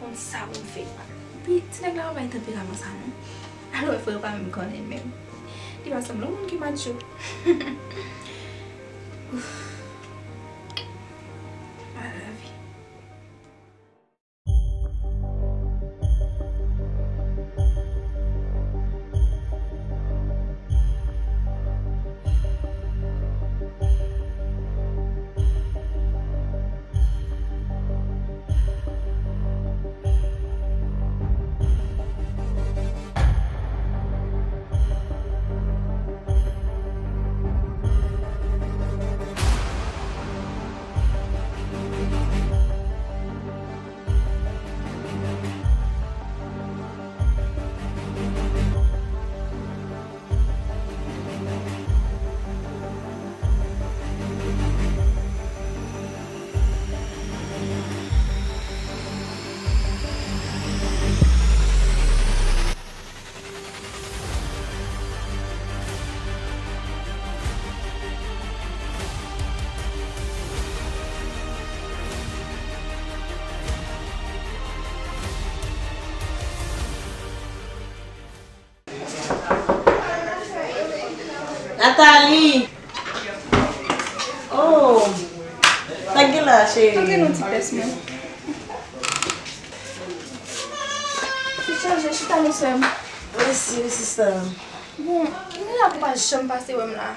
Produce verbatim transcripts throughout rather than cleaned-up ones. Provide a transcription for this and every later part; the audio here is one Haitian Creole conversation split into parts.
Konn sa pou m fè. Epi, ti nèg la pa bay tanperaman sa, non. Alò, frè yo pa menm konnen l menm. Li pa sanble yon moun ki matcho. Ouf. Ala lavi. Nathalie! Oh! Sa k gen la, cheri? Sa k gen non, ti pès mwen? Ti chanje, chita non, sè m. Mèsi wi, sista. Bon, m gen la pou pa janm pase wè m la.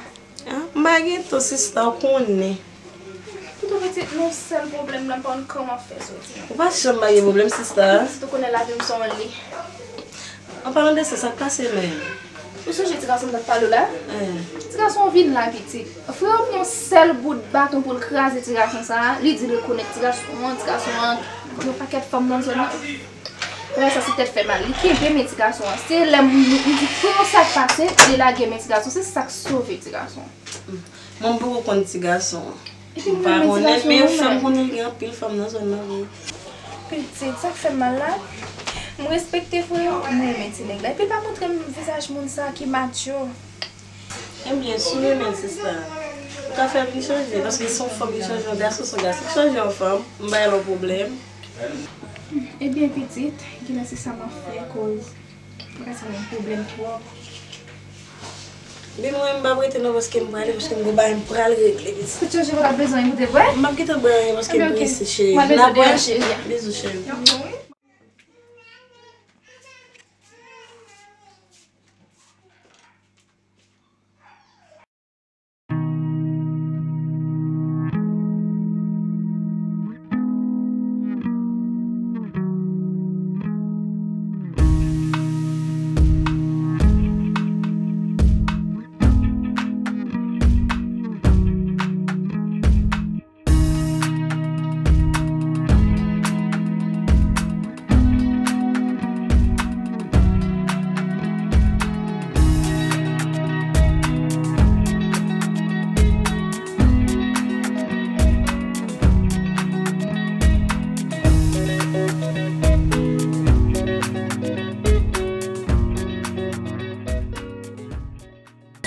Ah, m pa gen tan, sista, w konnen. Poutan pitit, nou sèl pwoblèm la, m pa konn kòman fè soti. Ou pa janm pa gen pwoblèm, sista. Pitit, ou konnen lavi m se yon li. An palan de sa, sa k pase menm? Ou sonje ti gason m t ap pale w la? Eh. Ti gason an vin la, pitit. Frè an pran yon sèl bout baton pou l kraze ti gason sa a. Li di l rekonèt ti gason an, ti gason an gen yon pakèt fanm nan zòn nan. Wè sa se tèt fè mal. Li kenbe men ti gason an. Se lè m, m di frè an sa k pase, li lage men ti gason. Se sa k sove ti gason an. Mwen m poko konn ti gason an. Epi m pa konnen, men fè m konnen l gen anpil fanm nan zòn nan vre. Pitit, sa k fè m mal la? M respekte frè yo, m renmen ti nèg la. Epi l pa montre m vizaj moun sa ki matcho. Ebyen, si w renmen l, sista, ou ka fè l vin chanje, paske se yon fanm ki chanje yon gason, se yon gason ki chanje yon fanm, m pa gen yon pwoblèm. Ebyen, pitit, genlè se sa m ap fè, koz m ka santi yon pwoblèm twòp. Bi mwen, m p ap rete non, paske m prale, paske m gon bagay m pral regle, pitit. Tout chanje, w ap bezwen koute vre? M p ap gentan bwè anyen, paske m prese, cheri. N a bwè. Bizou, cheri.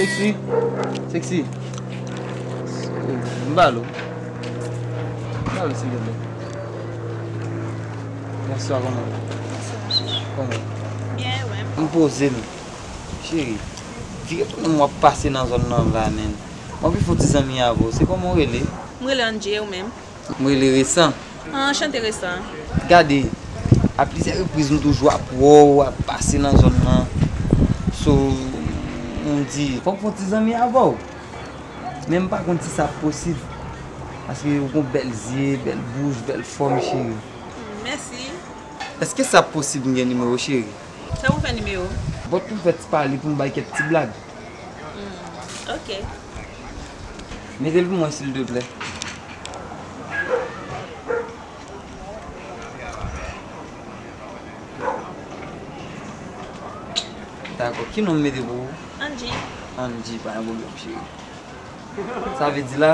Sexy. Sexy. M ba l ou. M ba l ou, silvouplè. Bonswa, kòman w ye? Bonswa, chouchou. Kòman w ye? Byen, ou menm? M poze m. Cheri, figure toi w ap pase nan zòn nan la, menm. M anvi fè yon ti zanmi avè w. Se kòman w rele? M rele Angie, ou menm? M rele Resan. Anchante, Resan. Gade, a plizyè repriz m toujou ap wè w ap pase nan zòn nan. So, m di, fòk m fè yon ti zanmi avè w. Men m pa konn si sa ap posib. Paske ou gon bèl zye, bèl bouch, bèl fòm, cheri. Mèsi. Èske sa ap posib m gen nimewo w, cheri? Sa pou fè nimewo? Bon, pou m fè ti pale, pou m bay kèk ti blag. Hmm, ok. Mete l pou mwen, silteplè. Dakò. Ki non m mete pou ou? Angie. Angie, pa gen pwoblèm, cheri. Sa vle di la,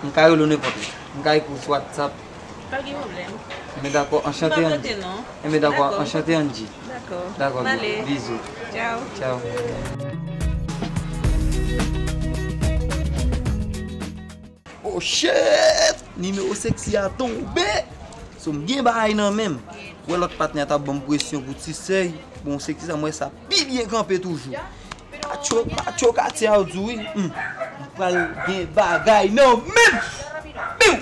m ka rele w nenpòt lè. M ka ekri w sou WhatsApp. Pa gen pwoblèm. Enben dakò, anchante Angie. M p ap rete non. Enben dakò, anchante Angie. Dakò. Dakò, bizou. Tchaw. Tchaw. Oh shit! Nimewo sexy a tonbe! So, m gen bagay nan men m. Wè lòt patnè a t ap ban m presyon pou ti sèy. Bon, se kisa m wè sa pi byen kanpe toujou. Atcho, atcho katye a w di w wi. Hmm. M pral gen bagay nan men m. Biw!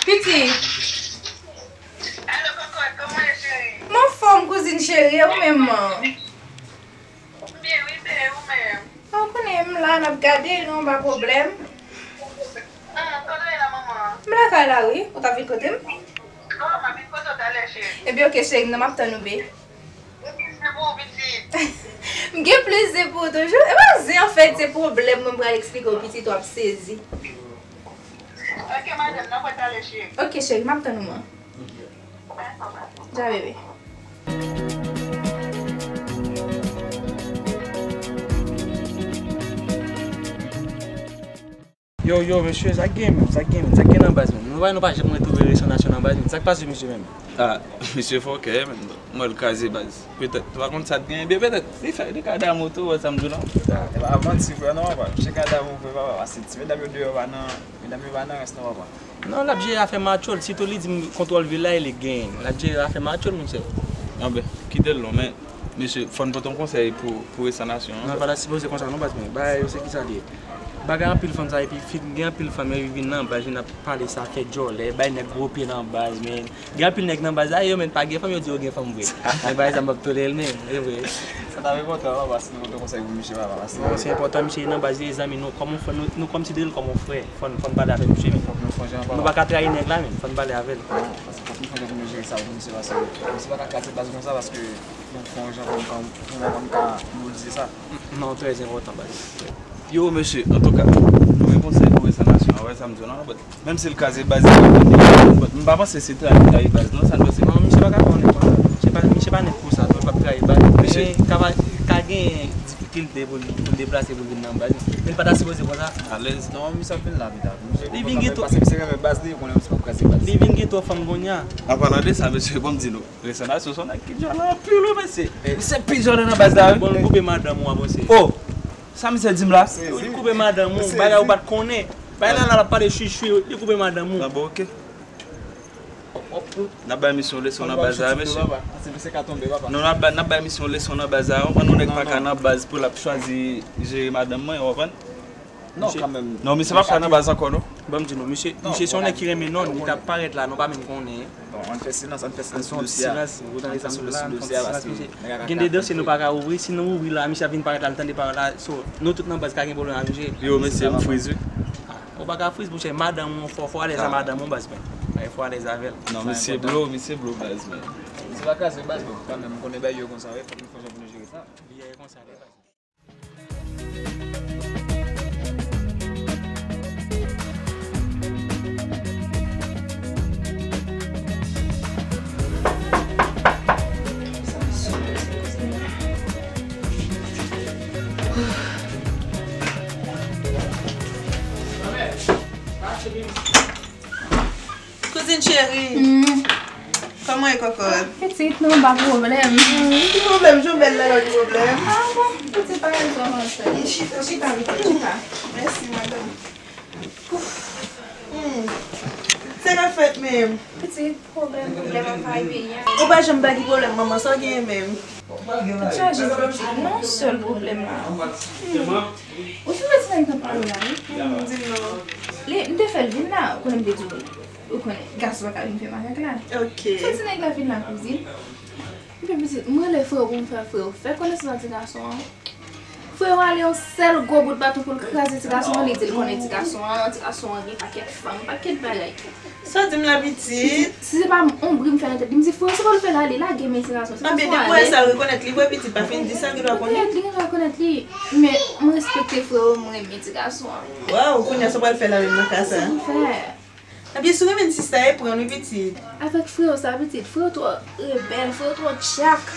Pitit. Alo, kòkòt, kòman w ye, cheri? M anfòm, kouzin cheri, e ou menm? M byen, wi, bebe, ou menm? Bon, ou konnen m la, n ap gade, nou pa pwoblèm. Hmm, kote w ye la, manman? M lakay la, wi. Ou t ap vin kote m? Oh, m ap vin kote w talè, cheri. Ebyen, oke, cheri, m nan, m ap tann ou, be. Gen plis zen pou ou, pitit. M gen plis zen pou ou toujou. E pa zen, anfèt, se pwoblèm mwen pral eksplike w, pitit, w ap sezi. Ok, madanm, n ap wè talè, cheri. Ok, cheri, m ap tann ou, man. Dakò, bye. Ja, bebe. Yo, yo, mesye, sa k gen menm, sa k gen menm, sa k gen nan baz menm? Nou pa, nou pa janm retwouve Resan Nasyon nan baz menm. Sa k pase, mesye menm? Ah, misye fòkè, menm. Mwen, l kraze baz. Petèt, ou pa konn sa t genyen, byen petèt. Li fè, li ka damou tou, wè sa m di w la. E pa manti, frè, non, papa. Misye ka damou, frè, papa. Paske ti medam yo deyò pa nan, medam yo pa nan rès, non, papa. Non, l ap jere afè matcho l. Sitou li di m kontwòl vil la, e li k genyen. L ap jere afè matcho l, monchè. Anben, kite l non, men, mesye, fò n pote yon konsèy pou, pou Resan Nasyon an. Non, pa ta sipoze konsa, non, baz mwen. Bagay yo, se kisa l ye? Bagay anpil fanm sa, epi fin gen anpil fanm yo vin nan baz, vin ap pale sa, fè djòlè, bay nèg gwo pye nan baz, men. Gen anpil nèg nan baz la, yo menm pa gen fanm, yo di yo gen fanm vre. Men bagay sa m p ap tolere l menm, e vre. Sa t ap enpòtan, papa, si nou pote konsèy pou misye, papa, paske... Non, se enpòtan, misye nan baz li, e zanmi nou, kòm yon frè, nou, nou kòmsidere l kòm yon frè. Fò n, fò n pale avèk misye menm. Fòk nou fè yon jan, papa. Nou pa ka trayi nèg la menm, fò n pale avè l. Paske fòk nou fè yon jan pou nou jere sa pou misye, paske misye pa ka kraze baz konsa, paske nou fè yon jan pou nou ka, pou nou ka mobilize sa. Non, trè enpòtan, baz. Yo, mesye, antouka, nou gen konsèy pou Resan Nasyon an, wè sa m di w la, but menm si l kraze baz li, but m pa panse se trayi, trayi baz, non, sa n panse? Non, misye pa ka fè yon nèg konsa. Misye pa, misye pa nèg konsa, tou, l p ap trayi baz. Mesye. Men, ka pa, ka gen difikilte pou l, pou l deplase, pou l vin nan baz. Men l pa ta sipoze konsa. Alèz, non, misye ap vin la pita. Li vin gen twòp. Paske misye renmen baz li, konnen misye p ap kraze baz. Li vin gen twòp fanm kounye a. An palan de sa, mesye, bon, m di nou. Resan Nasyon se yon nèg ki djòlè anpil, wi, mesye. Misye pi djòlè nan baz la, wi. Bon, l koupe madanm ou a, bòs. Oh! Sa misye di m la? Wi, l koupe madanm ou, bagay ou pa t konnen. Bagay la, la, l ap pale chwichwi, li koupe madanm ou. Ah bon, ok. N ap bay misye yon leson nan baz la, mesye. Non, n ap bay, n ap bay misye yon leson nan baz la, w konprann, yon nèg pa ka nan baz pou l ap chwazi jere madanm mwen, w konprann? Non, kanmenm. Non, misye p ap ka nan baz ankò, non. Ban m di nou, misye, misye se yon nèg ki renmen non, li t ap parèt la, nou pa menm konnen. Bon, ann fè silans, ann fè silans sou dosye a. Ann fè silans, ou tande sa m di la, ann fè silans, paske gen de dosye nou pa ka ouvri, si nou ouvri la, misye ap vin parèt la, l tande pawòl la, so, nou tout nan baz ka gen pwoblèm ak misye. Yo, mesye, m friz, wi. Ah, ou pa ka friz, monchè, madanm ou, fò, fò alèz a madanm ou, baz mwen. Fò alèz avè l. Non, misye blo, misye blo, baz mwen. Misye pa kraze baz, bon, kanmenm, m konnen bagay yo konsa, wi, fòk nou fè yon jan pou nou jere sa. Li ye konsa, li ye konsa. Kouzin cheri. Hmm. Kòman w ye, kòkòt? Pitit, nou pa pwoblèm. Hmm, ki pwoblèm? Jou bèl la, lòt pwoblèm. Ah bon, pitit, pa gen zò konsa. Chita, chita, pitit, chita. Mèsi, madanm. Ouf. Hmm. Sa k ap fèt menm? Pitit, pwoblèm, pwoblèm ap bay peyi a. Ou pa janm pa gen pwoblèm, manman, sa w genyen menm? Chaje pitit, non, sèl pwoblèm la. Hmm. Ou sou ti nèg nan pale la, wi. Hmm, di m non. Li, m te fè l vin la, ou konnen m te di w, ou konnen, gason pa ka vin fè makak la. Ok. Fè ti nèg la vin la, kouzin. Epi pitit, m rele frè w pou m fè frè w fè konesans ak ti gason an. Frè w ale yon sèl gwo bout baton pou l kraze ti gason an, li di l konnen ti gason an, ti gason an gen pakèt fanm, pakèt bagay. Sa w di m la, pitit? Si se pa m, on bri m fè nan tèt li. M di, frè, se pa l fè l ale, lage men ti gason. Anben, depi w wè sa, l rekonèt li vre, pitit, pa fin di sa, gen dwa konnen. Li gen dwa rekonèt li. Men, m respekte frè w, m renmen ti gason an. Waw, kounye a, sa w pral fè la menm nan ka sa? Sa pou fè. Anben, si w renmen ti sista, e pran l wi, pitit. Avèk frè w sa, pitit, frè w twò rebèl, frè w twò tchak.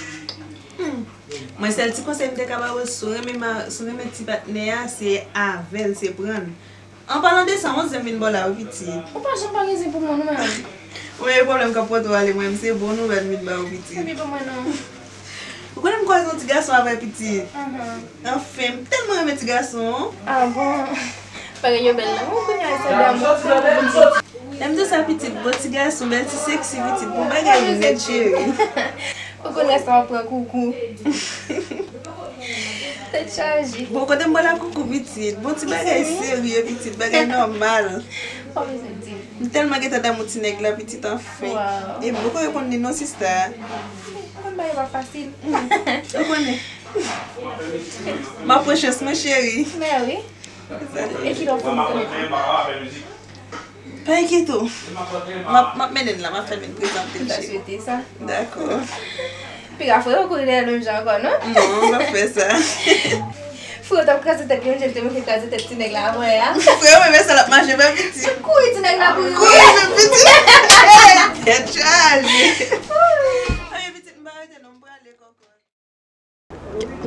Hmm. Mwen, sèl ti konsèy m te ka ba w, si w renmen ma-, si w renmen ti patnè a, se avè l, se pran l. An palan de sa, on zen m vin ba w la, wi, pitit. Ou pa janm pa gen zen pou mwen, non, men. Ou menm pwoblèm k ap pote w ale, mwen, se bon nouvèl m vin ba w, pitit. Epi pou mwen, non. Ou konnen m kwaze yon ti gason avè pitit. Anfen, m tèlman renmen ti gason. Ah bon? Bagay yo bèl, non? Ou konnen sa damou. Lè m di sa pitit, bon ti gason, bèl ti seksi pitit, bon bagay wi nèt cheri. Ou konn rès la w ap pran koukou. Tèt chaje. Bon, kote m pral ak koukou pitit? Bon ti bagay serye pitit, bagay nòmal. Kòman sa di? M tèlman gentan damou ti nèg la pitit anfen. Wow. E m poko reponn li non sista. Konn bagay pa fasil. Ou konnen. M ap pran chans mwen cheri. Mè wi. E kilè w fin konnen? Pa enkyete w. M ap, m ap mennen l la, m ap fè l vin prezante l cheri. M ta swete sa. Dakò. Piga frè ou kouri dèyè l menm jan ankò, non? Non, m p ap fè sa. Frè ou t ap kraze tèt li, menm jan l te manke kraze tèt ti nèg la avè a. Frè ou menm, e sa l ap mache, men pitit. Kouri ti nèg la kouri. Kouri, men pitit. Tèt chaje. Ay, pitit, m pa rete non, m prale kòkò.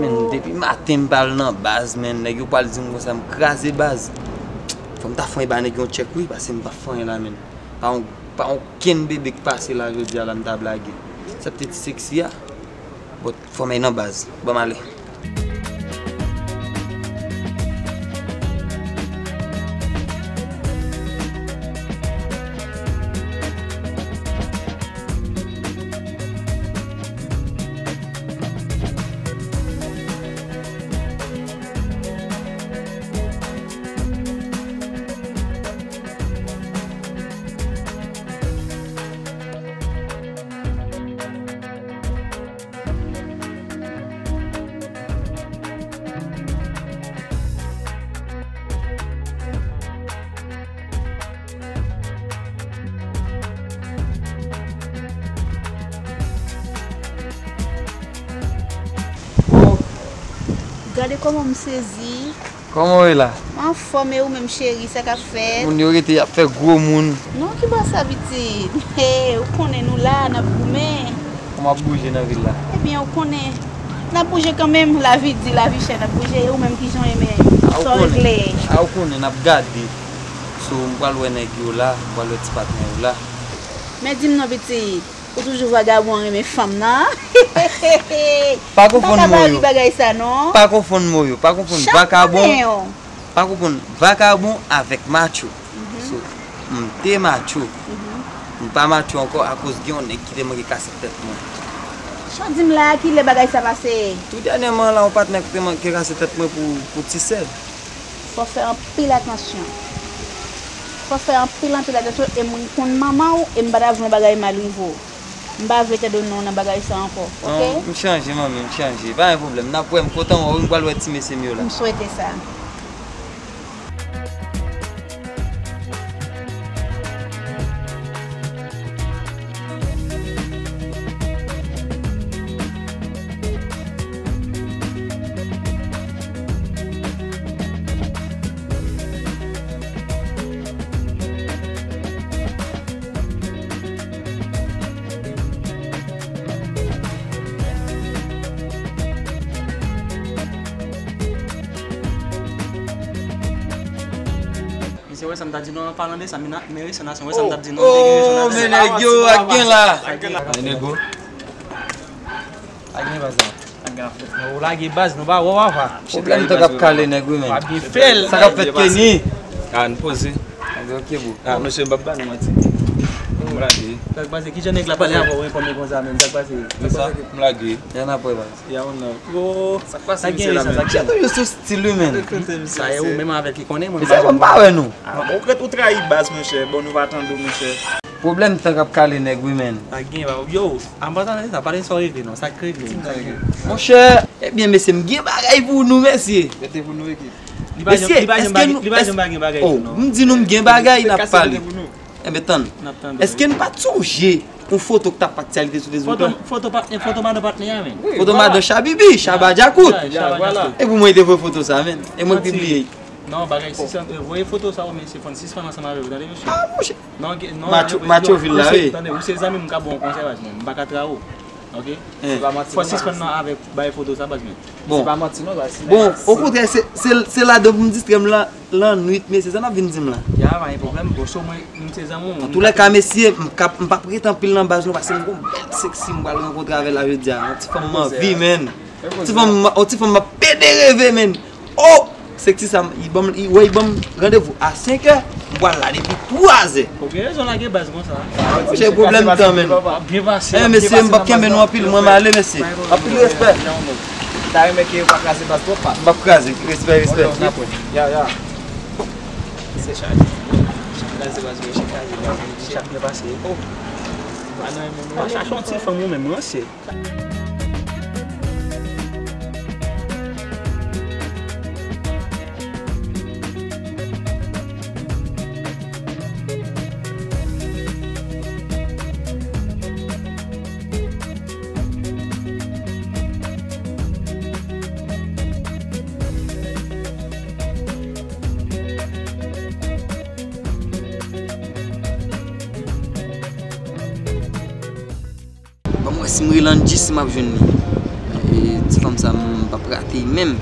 Men, depi maten m pa al nan baz, men, nèg yo pral di m konsa m kraze baz. Fò m ta fè yon ba nèg yon tchèk wi, paske m pa fè anyen la, men. Pa yon, pa yon kenn bebe k pase la jodi a la m ta blage. Eksepte ti seksi a. But fò m al nan baz. Ban m ale. Oh, gade kòman m sezi. Kòman w ye la? M anfòm, e ou menm cheri, sa k ap fèt? Moun yo rete y ap fè gwo moun. Non, ki bò sa pitit? Hey, ou konnen nou la, n ap goumen. Kòman w ap bouje nan vil la? Ebyen, ou konnen, n ap bouje kanmenm, lavi di, lavi chè, n ap bouje, e ou menm kijan w ye menm? Sa w regle? A, ou konnen, n ap gade. So, m pral wè nèg yo la, m pral wè ti patnè yo la. Men di m non pitit, ou toujou vagabon renmen fanm nan? Pa konfonn mo yo. M pa ka ba li bagay sa non. Pa konfonn mo yo, pa konfonn vakabon. Pa konfonn vakabon avèk matcho. So, m te matcho. M pa matcho ankò akoz gen yon nèg ki te manke kase tèt mwen. Sa w di m la a, kilè bagay sa pase? Tou dènyèman la, yon patnè ki te manke kase tèt mwen pou, pou ti sè. Fò w fè anpil atansyon. Fò w fè anpil, anpil atansyon, e m konn manman w, e m pa ta vle yon bagay mal rive w. M pa vle tande non nan bagay sa ankò, oke? Non, m chanje, manmi, m chanje. Pa gen pwoblèm. N ap wè, m kontan wè w, m pral wè ti mesye m yo la. M swete sa. Misye wè sa m ta di nou an palan de sa, men na-, men resanasyon, wè sa m t ap di nou an, men nèg yo, ak gen la. Men nego. Ak gen baz la. Ak gen afèt. Ou lage baz, nou pa wè w apa. Pwoblèm tan k ap kale nèg wi, men. W ap gen fèl. Sa k ap fèt Kenny? A, n poze. Anben, oke, bro. A, mesye, m p ap ba nou manti. M lage. Sa k pase? Kijan nèg la pale avè w, enpòte konsa, men sa k pase? Kisa? M lage. Y ann apre, baz. Ya, ou nan. Yo, sa k pase, mesye la, men? Sa toujou sou stil wi, men. Sa e ou menm avè l ki konnen, mwen. Mesye, bon, m pa wè nou. A, bon, ou krèt ou trayi baz, monchè. Bon, nou pa tande w, monchè. Pwoblèm tan k ap kale nèg wi, men. Pa gen, pa, yo, an pasan de sa, pa de sa w regle non, sa k regle, sa k regle. Monchè, ebyen, mesye, m gen bagay pou nou, mesye. Rete pou nou, ekip. Mesye, èske nou, èske, oh, m di nou m gen bagay, n ap pale. Enben, tann. Èske n pa t sonje yon foto k t ap aktyalite sou Facebook la? Foto, foto patnè, foto madan patnè a, men. Foto madan Chabibi, Chaba Djakout. E pou mwen, te voye foto sa, men. E mwen k pibliye. Non, bagay, si se, voye foto sa, ou, men se fò n sispann ansanm avè w, tande, mesye? A, monchè. Non, non, Matcho, Matcho vil la, wi. Tande, ou se zanmi m, m ka ba w yon konsèy, baz, men m pa ka trayi w. Ok? Fò sispann nan avèk bay foto sa, baz mwen. Bon. Se pa manti non, baz. Bon, okontrè, se, se, se ladan pou m distrè m lan, lannwit, mesye, sa n ap vin di m la. Ya, pa gen pwoblèm. Bon, so mwen, m se zanmi w. Antoulèka, mesye, m kap, m p ap rete anpil nan baz nou, paske m gon bèl sexy m pral rankontre avè l la jodi a. Yon ti fanm m anvi, menn. Ti fanm, yon ti fanm m ap pede reve, menn. Oh! Sexy sa, li ban m, li, wè, li ban m randevou a senk è, m pral la depi twa è. Ou gen rezon lage baz konsa. Monchè, pwoblèm tan, menn. W ap byen pase. Eh, mesye, m p ap kenbe nou anpil, mwen m ale, mesye. Anpil respè. Ta renmen ke yo pa kraze baz twòp, pa. M p ap kraze, respè, respè. Ya, ya. Se chaje. Kraze baz mwen, se kraze baz mwen, se sak byen pase. Oh. Pa nan menm, pa chache yon ti fanm ou menm, ranse. Ban m wè si m rele Angie si m ap jwenn li. E, ti fanm sa, m p ap rate l menm.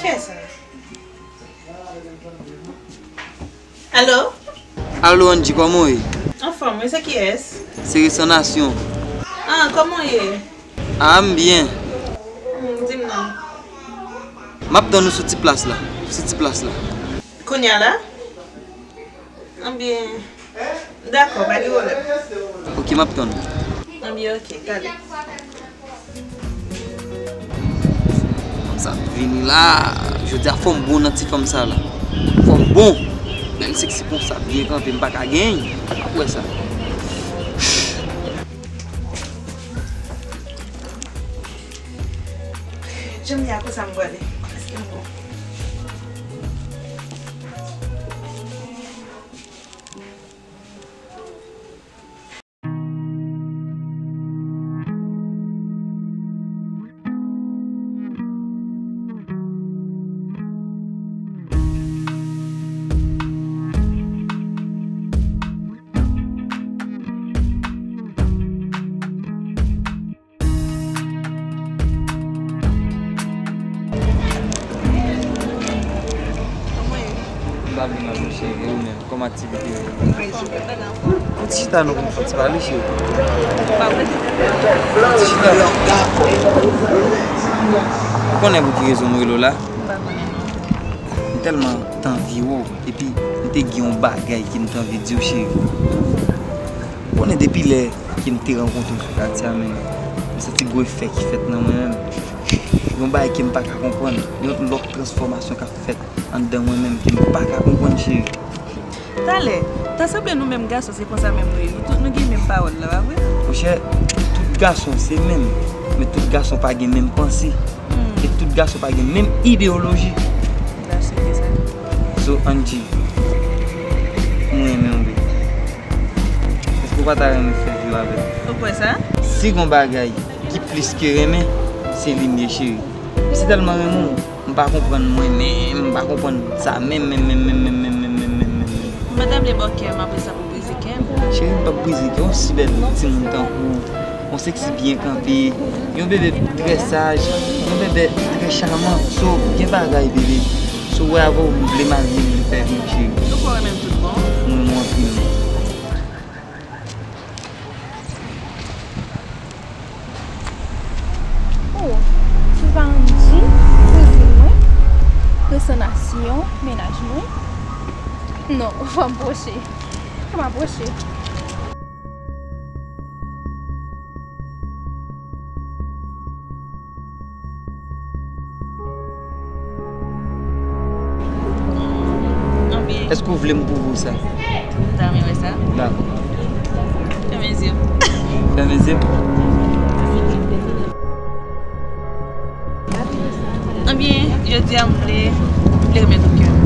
Kiyès sa? Alo? Alo, Angie, kòman w ye? Anfòm, wi, se kiyès? Se Resan Nasyon. Ah, kòman w ye? Ah, m byen. Hmm, di m non. M ap tann ou sou ti plas la. Sou ti plas la. Kounye a la? Anbyen, dakò, pa gen pwoblèm. Ok, m ap tann ou. Anbyen, ok, talè. Fanm sa ap vini la. Jodi a fò m bon nan ti fanm sa la. Fò m bon. Bèl sexy konsa, byen kanpe, m pa ka genyen. M ap wè sa. Jan m ye a, konsa m prale. Èske m bon? M pa vin anpil, cheri, e ou menm? Kòman aktivite yo ye? Pou ti chita nou pou n fè ti pale, cheri. Pou ti chita. Ou konnen pou ki rezon m rele w la? M tèlman t anvi wè w, epi m te gen yon bagay ke m t anvi di w, cheri. Ou konnen depi lè ke m te rankontre w sou katye a, men m santi gwo efè ki fèt nan mwen menm. Yon bagay ke m pa ka konprann, yon lòt transfòmasyon k ap fèt anndan mwen menm ke m pa ka konprann, cheri. Talè, ta sanble nou menm gason se konsa menm nou ye. Nou tout nou gen menm pawòl la, pa vre? Monchè, tout gason se menm, men tout gason pa gen menm panse. Hmm. E tout gason pa gen menm ideyoloji. Sa se vre sa. So, Angie, m renmen w, baby. Èske w pa ta renmen fè vi w avè m? Ou kwè sa? Si gon bagay ki plis ke renmen, se li m ye, cheri. M si tèlman renmen w, m pa konprann mwen menm, m pa konprann sa menm, menm, menm. M pa ta vle ba w kè m, apre sa pou brize kè m. Cheri, m p ap brize kè w, yon si bèl timoun tankou w, yon sexy byen kanpe, yon bebe trè saj, yon bebe trè chaman. So, gen bagay, bebe. So, wè avè w, m vle marye, m vle fè vi, cheri. Ou kwè w renmen m tout bon? Mwen, mwen anpil. Oh, se pa Angie, kouzin mwen, Resan Nasyon, mennaj mwen. Non, fò m pwoche. Fò m apwoche. Anbyen. Èske w vle m pwouve w sa? M ta renmen wè sa. Dakò. Fèmen zye w. Fèmen zye m. Anbyen, jodi a m vle, m vle remèt ou kè m.